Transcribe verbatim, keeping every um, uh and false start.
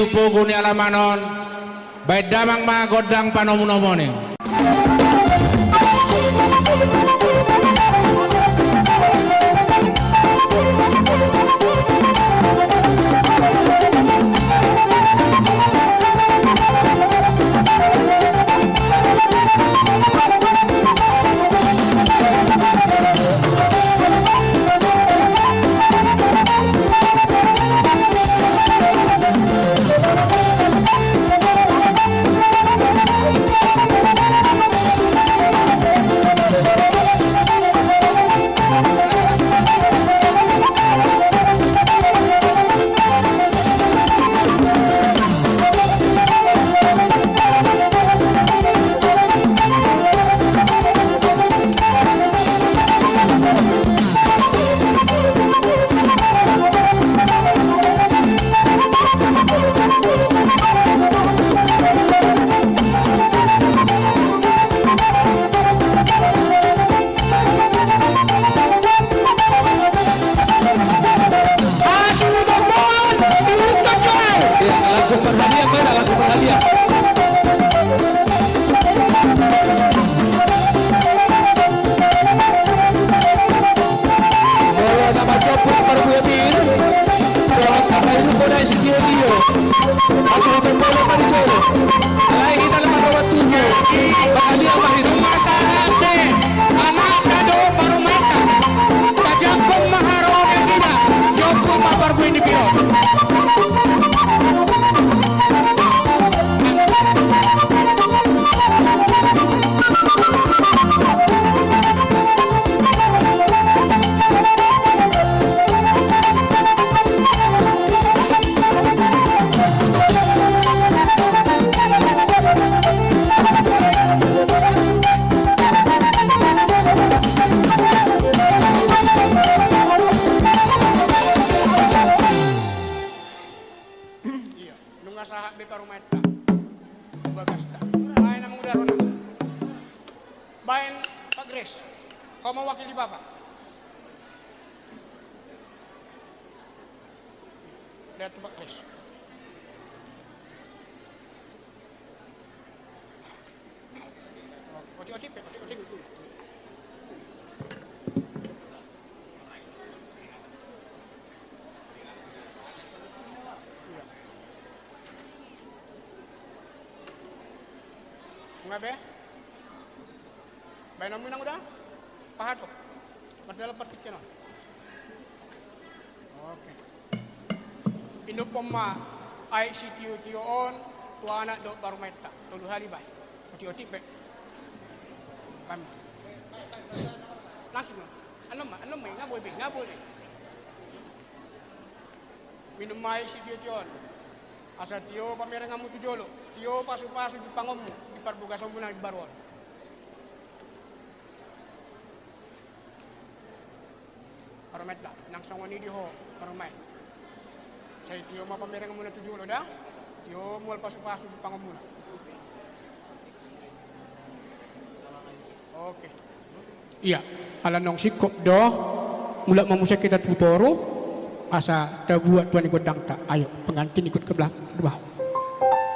tu pogu ni alaman on, baen damang ma gondang panomunomuon i. Iya, langsung parhadian, langsung parhadian. Molo na manjompu parbue pir, dohot na paihutihut na sitio-tio. Asa na tombolo ma di jolo. Alai hita na marroha tubu. Bahagia ma hita. Nunga sahat be anakta dohot parumaenta. Tajangkon ma haroa nasida. Jompu ma parbue ni pir on. Iya, nunga sahat be parumaenta. Bagasta. Baen amang uda ro nang. Baen Pak Grace. Ho mewakili Bapak. Lihat tu Pak Grace. Otik-otik pe, otik-otik. Iya. Nga be? Baen hamu inang uda? Pahatop. Mardalan partingkian on. Oke. Inuphon ma aek sitio-tio on tu anak dohot parumaenta. Tolu hali baen. Otik-otik be. Kami. Langsung. Annon ma, annon ma, nga boi be, nga boi be. Minum ma aek sitio-tio on. Asa tio pamerenganmu tu jolo. Tio pasu-pasu jumpangonmu di parbogasonmuna na imbaru on. Parumaenta, nang songon i di ho parumaen. Sai tio ma pamerenganmuna tu jolo da. Tio mual pasu-pasu jumpangonmuna. Oke. Iya, ala naung singkop do. Mulak ma muse hita tu toru. Asa tabuat tua ni gondangta. Ayo, pengantin ikut ke belakang.